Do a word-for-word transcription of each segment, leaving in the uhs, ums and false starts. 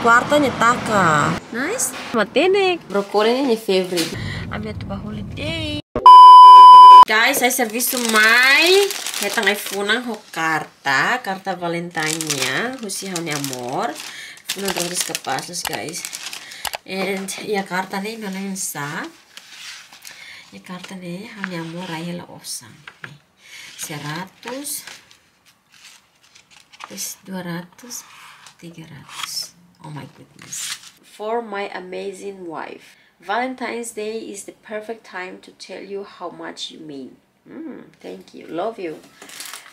Kuarta nia taka. Nice. Matenek. Brokoli ne'e nia favorite. Ami atu bá holiday. Guys, sai servisu mai. Hetan ai-funan ho karta. Karta Valentine nian. Husi ha'u-nia amor. Funan rosas kapás, guys. And iha karta ne'e, imi hanoin sá. Iha karta ne'e, ha'u-nia amor rai hela osan. Seratus, terus dua ratus, tiga ratus. Oh my goodness. For my amazing wife. Valentine's Day is the perfect time to tell you how much you mean. Hmm, thank you. Love you.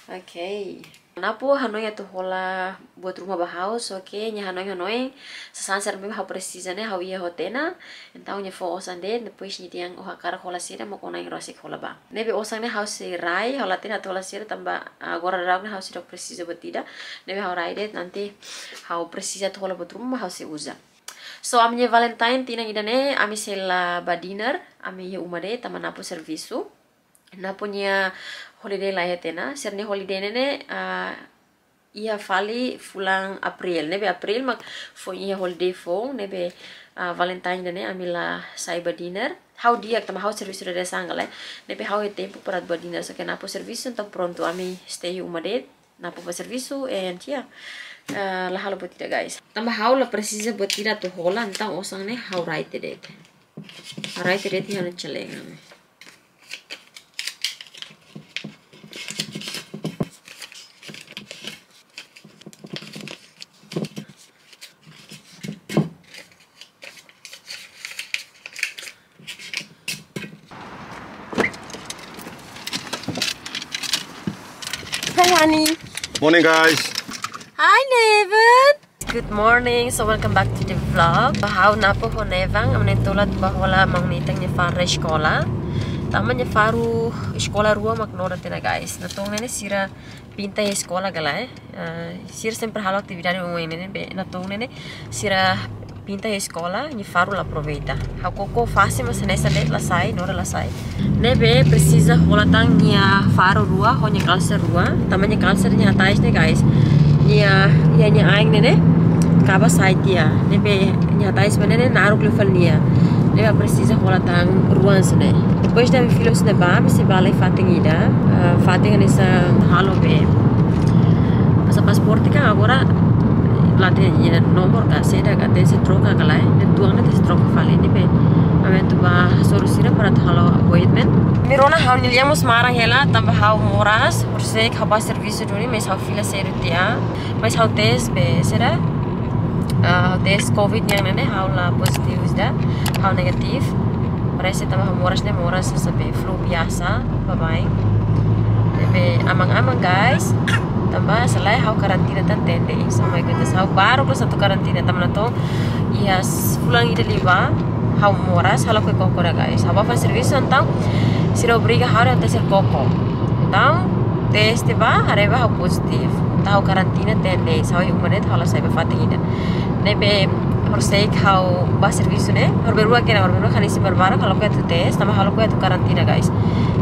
Okay. Napo hanoin atu hola buat ruma ba ha'u, so ke nia hanoin hanoin. Sasán sira ne'ebé ha'u presiza ne'e ha'u iha hotu ona. Entaun nia fó osan de'it, depois nia dehan ó hakarak hola saida mak ó na'in-rua sei hola ba. Ne'ebé osan ne'e ha'u sei rai, ha'u la hatene atu hola saida tanba agora daudaun ne'e ha'u seidauk presiza buat ida. Ne'ebé ha'u rai de'it, nanti ha'u presiza atu hola buat ruma ha'u sei uza. So, ami-nia Valentine tinan ida-ne'e, ami sei la bá dinner, ami iha uma de'it, tanba Napo servisu. Napo nia holiday laiha tiha ona, sira-nia holiday ne'e ne'e, ah, iha fali fulan Abril, ne'ebé Abril mak foin iha holiday foun, ne'ebé, ah, Valentine ida-ne'e ami la sai bá dinner. Ha'u di'ak tanba ha'u servisu dadeer-saan ka lae. Ne'ebé ha'u iha tempu para bá dinner, so ke Napo servisu, entaun prontu ami stay iha uma de'it. Napo bá servisu, and yeah, eh, la halo buat ida, guys. Tanba ha'u la presiza buat ida atu hola, entaun osan ne'e ha'u rai tiha de'it. Ha'u rai tiha de'it iha ha'u-nia celengan. Hi, honey. Morning, guys. Hi, Nevan. Good morning. So welcome back to the vlog. Ha'u, Napo ho Nevan, ami na'in-tolu atu bá hola maun Nathan nia faru rai eskola. Tanba nia faru eskola rua mak noda tiha ona, guys. Natoon ne'e ne'e sira pinta iha eskola ka lae. Ah, sira sempre halo atividade oioin ne'e ne'e, be, natoon ne'e ne'e sira pinta iha eskola, nia faru la aproveita. Ha'u koko fase mas hanesan de'it la sai, noda la sai. Ne'ebé presiza hola tan nia faru rua, ho nia kalsa rua, tanba nia kalsa nia atrás ne'e, guys. Nia, nia, nia ain ne'e ne'e, kaba sai tiha. Ne'ebé nia atrás ba ne'e ne'e naruk liu fali nia. Ne'ebé presiza hola tan rua hanesan ne'e. Depois de ami fila hanesan ne'e bá, ami sei bá lai fatin ida. Ah, fatin hanesan halo be. Pasa pasaporte kan agora la hatene nia nomor ka saida ka tenke troka ka lae. Ne'e tuan ne'e tenke troka fali ne'ebé. Ami atu bá hasoru sira para atu halo appointment. Ami rona ha'u-nia lian mós maran hela, tanba ha'u moras, horiseik ha'u bá servisu duni, mais ha'u fila sedu tiha. Mais ha'u tes be, sira, ah, tes covid nian ne'e ne'e, ha'u la positif ida, ha'u negatif. Parese tanba ha'u moras ne'e moras hanesan be flu biasa, baibain. Ne'ebé aman-aman, guys. Tanba selae ha'u karantina tan ten days. Oh my goodness, ha'u baru kedas atu karantina, tanba natoon iha fulan ida liubá ha'u moras, ha'u lakohi koko ida, guys. Ha'u bá fali servisu, entaun sira obriga ha'u atu tes koko. Entaun teste bá, haree bá ha'u positif. Entaun ha'u karantina ten days, ha'u iha uma de'it, ha'u la sai bá fatin ida. Ne'ebé horiseik ha'u bá servisu ne'e, horibainrua kedas, horibainrua hanesan barbarak, ha'u lakohi atu tes, tanba ha'u lakohi atu karantina, guys.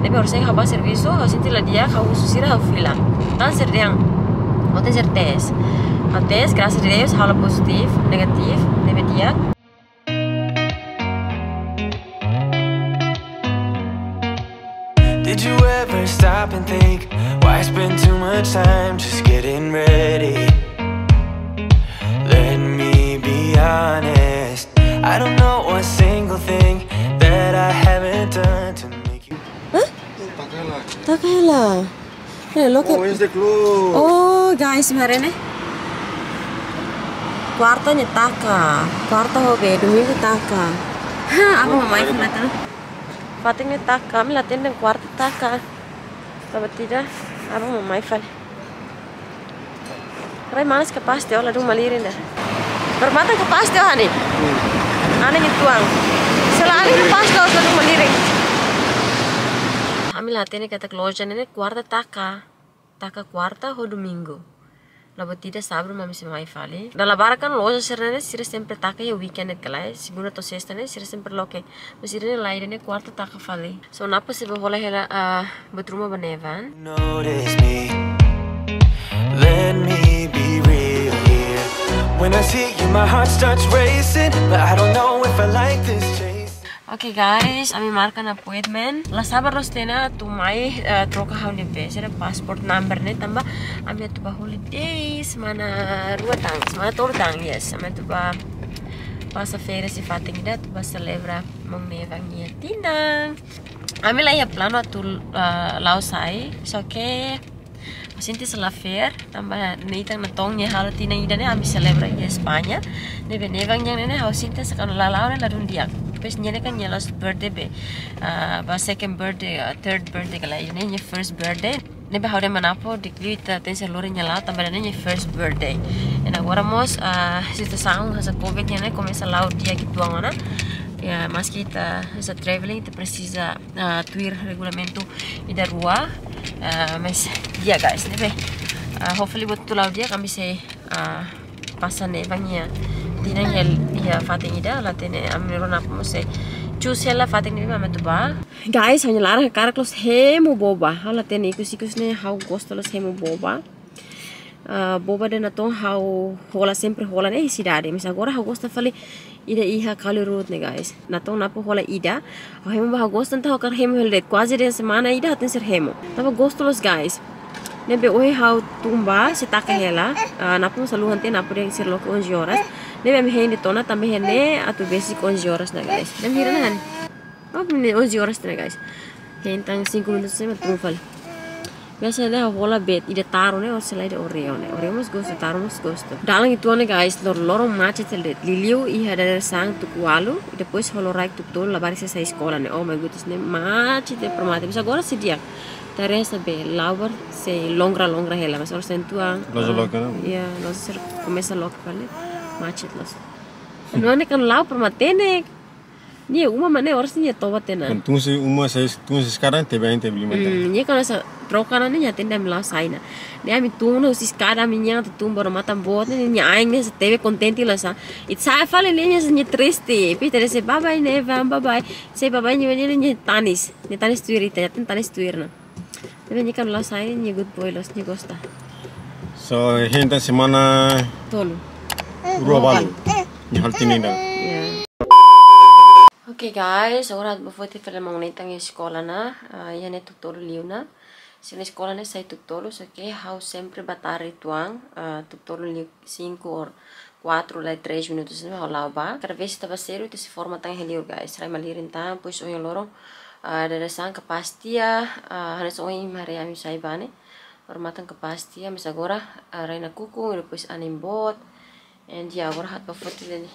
Ne'ebé horiseik ha'u bá servisu, ha'u sente la di'ak, ha'u husu sira, ha'u fila. Tan sira dehan, ó tenke tes. Ha'u tes, graças a Deus, ha'u la positif, negatif, ne'ebé di'ak. Did you ever stop and think, why spend too much time just getting ready? Let me be honest, I don't know a single thing that I haven't done to make you. Hah? Taka hela. Taka hela. Ne'e loke. Oh, it's the clothes. Oh, guys, imi haree ne'e. Kuarta nia taka. Kuarta ho be, domingu taka. Ha, aban mak mai fali tan. Fatin ne'e taka, ami la hatene kuarta taka. Buat ida, aban mak mai fali. Rai manas kapás tiha, ó ladún malirin ida. Permata kapás tiha, honey. Hmm. Anin uitoan. Se la anin kapás tiha, ó ladún malirin. Ami la hatene katak loja ne'e ne'e kuarta taka. Taka kuarta ho domingu. La buat ida sábadu mak ami sei mai fali. Dala barak kan loja sira ne'e sira sempre taka iha weekend ka lae. Segunda to'o sesta ne'e sira sempre loke. Mais ida-ne'e lae, ida-ne'e kuarta taka fali. So Napo sei bá hola hela, ah, buat ruma ba Nevan. Notice me. Let me be real here. When I see you, my heart starts racing, but I don't know if I like this chase. Oke guys, ami marka ona appointment. La sabar loos tiha ona atu mai, eh, troka ha'u-nia be, sira passport number ne'e tanba ami atu bá holiday semana rua tan, semana tolu tan, yes. Ami atu bá pasa férias iha fatin ida, atu bá selebra maun Nevan nia tinan. Ami la iha planu atu, eh, la'o sai, só ke ha'u sente sei la fair, tanba Nathan natoon nia halo tinan ida ne'e ami selebra iha España. Ne'ebé Nevan nian ne'e ha'u sente se kuandu la la'o ne'e ladún di'ak. Depois nia ne'e kan nia la'ós birthday be, ah, ba second birthday, ah, third birthday ka lae, ne'e nia first birthday. Ne'ebé ha'u dehan ba Napo, di'ak liu ita tenke lori nia la'o, tanba ne'e nia first birthday. I agora mós, ah, situasaun hanesan covid nian ne'e komesa la'o di'ak uitoan ona. Ya, maski ita hanesan traveling, ita presiza, ah, tuir regulamentu ida rua, ah, mas, ya guys, ne'ebé, ah, hopefully buat hotu la'o di'ak, ami sei, ah, pasa Nevan nia tinan iha, iha fatin ida, la hatene ami rona apa mós sei choose hela fatin ne'ebé ami atu bá. Guys, ha'u-nia laran hakarak loos hemu boba. Ha'u la hatene ikus-ikus ne'e ha'u gosta loos hemu boba. Ah, boba ida natoon ha'u hola, sempre hola ne'e iha sidade. Mas agora ha'u gosta fali ida iha Kauli Road ne'e, guys. Natoon Napo hola ida. Ha'u hemu ba ha'u gosta, entaun ha'u hakarak hemu hela de'it. Kuaze dehan semana ida ha'u tenke hemu. Tanba gostu loos, guys. Ne'ebé ohin ha'u tun bá, sei taka hela. Ah, Napo mós haluha tiha, Napo dehan sira loke onze horas. Ne'ebé ami hein de'it ona, tanba hein ne'e atu besik onze horas ona, guys. Ne'e hira ona, han? Oh, ne'e onze horas tiha ona, guys. Hein tan cinco minutos sei mak tun fali. Biasa ne'e ha'u hola bet, ida Taro ne'e, ou sei la ida Oreo ne'e. Oreo mós gostu, Taro mós gostu. Dalan uitoan ne'e, guys, lor-, loron macet hela de'it. Liuliu iha dadeer-saan tuku ualu, i depois ho loraik tuku tolu, labarik sira sai eskola ne'e. Oh my goodness, ne'e macet de'it para mate. Mas agora sei di'ak. Ita haree hanesan be, la'o bá sei longra-longra hela, mas oras entaun, loos, ah, loke ona. Ya, loos sira komesa loke fali. Macet loos. Anu ne'e kan la'o para matenek. Nia uma mak ne'e oras ne'e nia toba tiha ona. Kan tun husi uma sai, tun husi eskada, tebe ain tebe lima tan. Hmm, nia kan hanesan troka ona ne'e nia hatene ami la'o sai ona. Ne'e ami tun ona husi eskada, ami-nian atu tun ba odamatan boot ne'e, nia ain ne'e hanesan tebe kontente loos sa. Ita sa'e fali ne'e nia hanesan nia triste. Depois ita dehan sei bye bye Nevan, bye bye. Sei bye bye nia, nia, nia tanis. Nia tanis tuir ita, nia tanis tuir ona. Tapi nia kan la'o sai, nia good boy loos, nia gosta. So, hein tan semana tolu. Rua balu. Nia halo tinan ida. Ya. Oke guys, agora atu bá foti fali maun Nathan nia eskola ona, ah, iha ne'e tuku tolu liu ona. Sira-nia eskola ne'e sai tuku tolu, só ke ha'u sempre bá tarde uitoan, ah, tuku tolu liu cinco or cuatro la três minutos ne'e ha'u la'o bá. Kada vez ita bá sedu, ita sei forma tan iha li'ur, guys. Rai malirin tan, depois ohin loron, ah, dadeer-saan kapás tiha, ah, hanesan ohin imi haree ami sai bá ne'e. Odamatan kapás tiha, mas agora, ah, rai nakukun, depois anin boot. And ya, agora ha'u atu bá foti de'it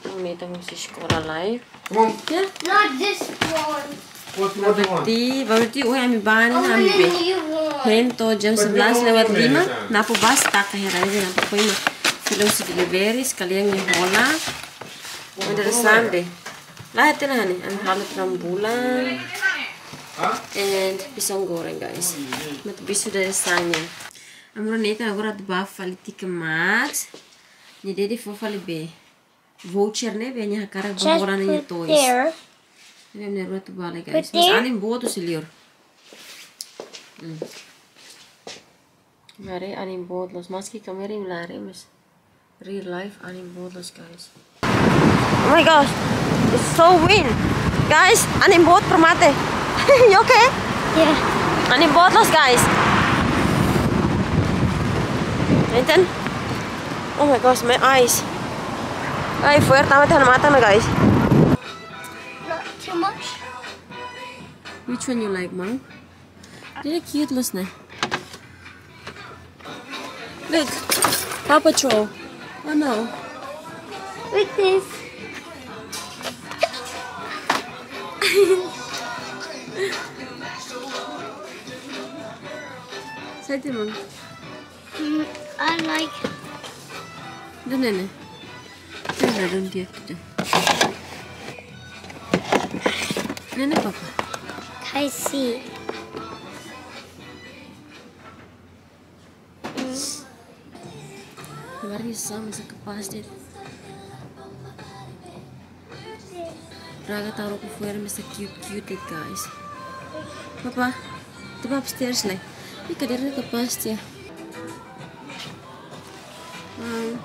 maun Nathan husi eskola lai. Come on. Ya? Not this one. What's the other one? Berarti, berarti, oh, ami bá ne'e, oh, ami be. Hein to'o jam sebelas lewat lima, Napo bá sei taka hela, Napo foin mak fila husi delivery, sekalian nia hola. Dadeer-saan be. La hatene, ami halo trombulan. And pisang goreng, guys. Mak atu bisu dadeer-saan nian. Ami rua Nathan agora atu bá fali TK Maxx. Nia daddy fó fali be voucher ne'ebé nia hakarak bá hola nia toys. Just put there. Ne'e ami rua atu bá lai, guys. Put there. Mas anin boot husi li'ur. Hmm. Haree anin boot loos, maski kamera imi la haree, mas real life anin boot loos, guys. Oh my gosh, it's so wind. Guys, anin boot para mate. You okay? Yeah. Anin boot loos, guys. Nathan? Oh my gosh, my eyes. Ai, fo'er tama tiha ona matan ona, guys. Not too much. Which one you like, Mom? Dia cute loos ne'e. Look, Paw Patrol. Oh no. With this. Sai tiha, Mom. Mm, I like. Dun ne'e ne'e. Dun ne'e, dun di'ak tu. Ne'e ne'e, Papa. Kai si. Baru sama sa kapás de'it. Draga tau roupa fo'er mak sa cute cute de'it, guys. Papa, ita bá upstairs lai. Ih, kadeira ne'e kapás tiha. Hmm.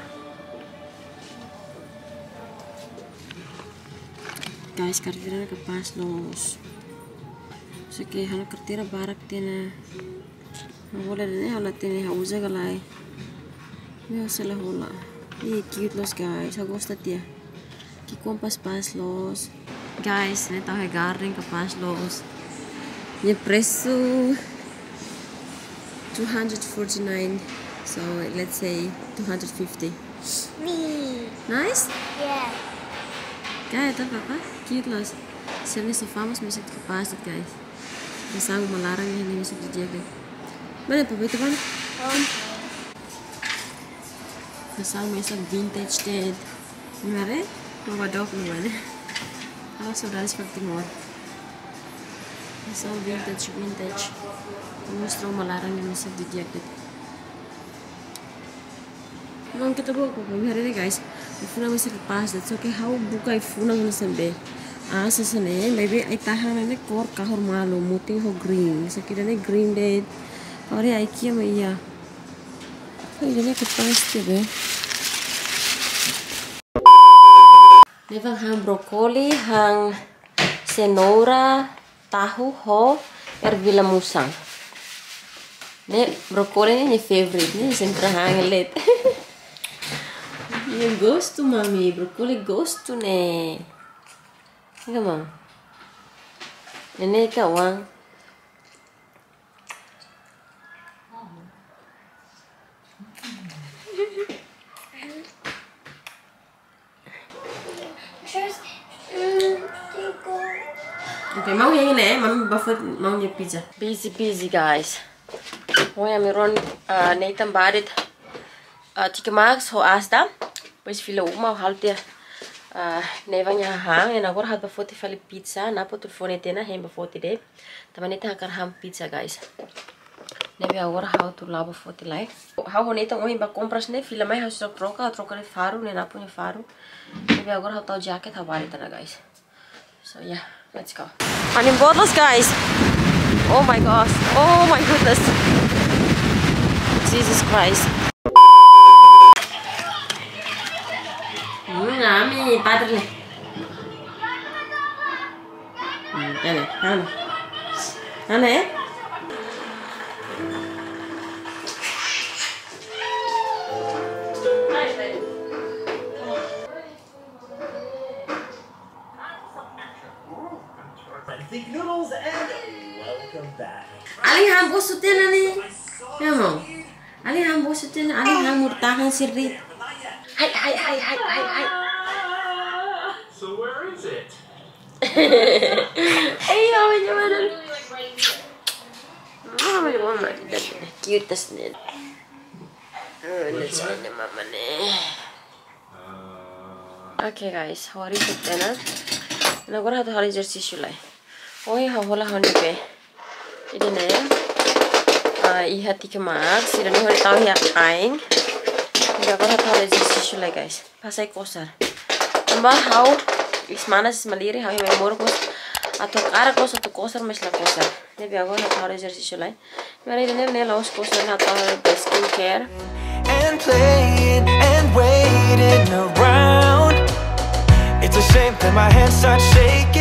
Guys, karteira ne'e kapás loos. Só ke ha'u-nia karteira barak tiha ona. Ha'u hola ne'e, ha'u la hatene ha'u uza ka lae. Ne'e ha'u sei la hola. Ih, cute loos, guys. Ha'u gosta tiha. Ki'ikoan pas-pas loos. Guys, ne'e tau iha garden kapás loos. Nia presu two hundred forty-nine. So, let's say two hundred fifty. Me. Nice? Yeah. Guys, tá, papá? Cute loos. Sira-nia sofá mós mesak kapás, guys. Hanesan uma laran ne'e mesak di'ak de'it. Mana, papá, itu mana? Oh. Hanesan mesak vintage de'it. Mare, mau badok ni mana? Halo, saudades fak Timor. Hanesan vintage, vintage. Mostra uma laran ne'e mesak di'ak de'it. Maun, keta buka, papá, haree ne'e, guys. Ai-funan mesak kapás de'it, só ke ha'u buka ai-funan hanesan ne'ebé. Ah, hanesan ne'e, maybe ai-tahan ne'e kór kahur malu, mutin ho green. Só ke ida-ne'e green de'it. Haree ai-ki'ik mak iha. Ai, ida-ne'e kapás tiha be. Nevan han brokoli, han senoura, tahu ho ervilla musang. Ne'e brokoli ne'e nia favorite, ne'e sempre han de'it. Nia gostu, mami, brokoli gostu ne'e. Iha, mam. Ne'e kawan. Oke, maun iha ne'e, mami bá foti maun nia pizza. Busy, busy, guys. Ohin ami rua, ah, Nathan bá de'it, ah, TK Maxx ho Asda. Depois fila uma, halo tiha, ah, Nevan nia hahán, entaun agora ha'u bá foti fali pizza, Napo telefone tiha ona, hein bá foti de'it. Tanba Nathan hakarak han pizza, guys. Ne'ebé agora ha'u atu la'o bá foti lai. Ha'u ho Nathan ohin bá kompras ne'e, fila mai ha'u seidauk troka, ha'u troka de'it faru, ne'e Napo nia faru. Ne'ebé agora ha'u tau jaket, ha'u bá de'it ona, guys. So yeah, let's go. Ha'u-nia boot loos, guys. Oh my gosh. Oh my goodness. Jesus Christ. Hmm, ami, padre. Hmm, ana, ana. Ana, eh? Think noodles and welcome back. Alin han bosu tiha ona ne'e. Ya, maun. Alin han bosu tiha ona, alin han murtahan sirri. Hai, hai, hai, hai, hai, hai. So where is it? Ayo, ayo, ayo. Mama, mama, cute as ne'e. Oh, let's go, mama ne'e. Oke, guys, ha'u ariseik tiha ona. Ne'e agora ha'u atu halo ezersísiu lai. Ohin ha'u hola ha'u-nia bee. Ida-ne'e, ah, iha TK Maxx, ida-ne'e ha'u tau iha ain. Ida agora ha'u atu halo ezersísiu lai, guys. Pas ai kosar. Tanba ha'u, iis manas, iis malirin, ha'u iha mai moras, atu hakarak kosar, atu kosar, mais la kosar. Ne'ebé agora ha'u atu halo ezersísiu lai. Mari, ne'e, ne'e la'ós kosar, ha'u atu halo skincare. And playing and waiting around. It's a shame that my hands start shaking.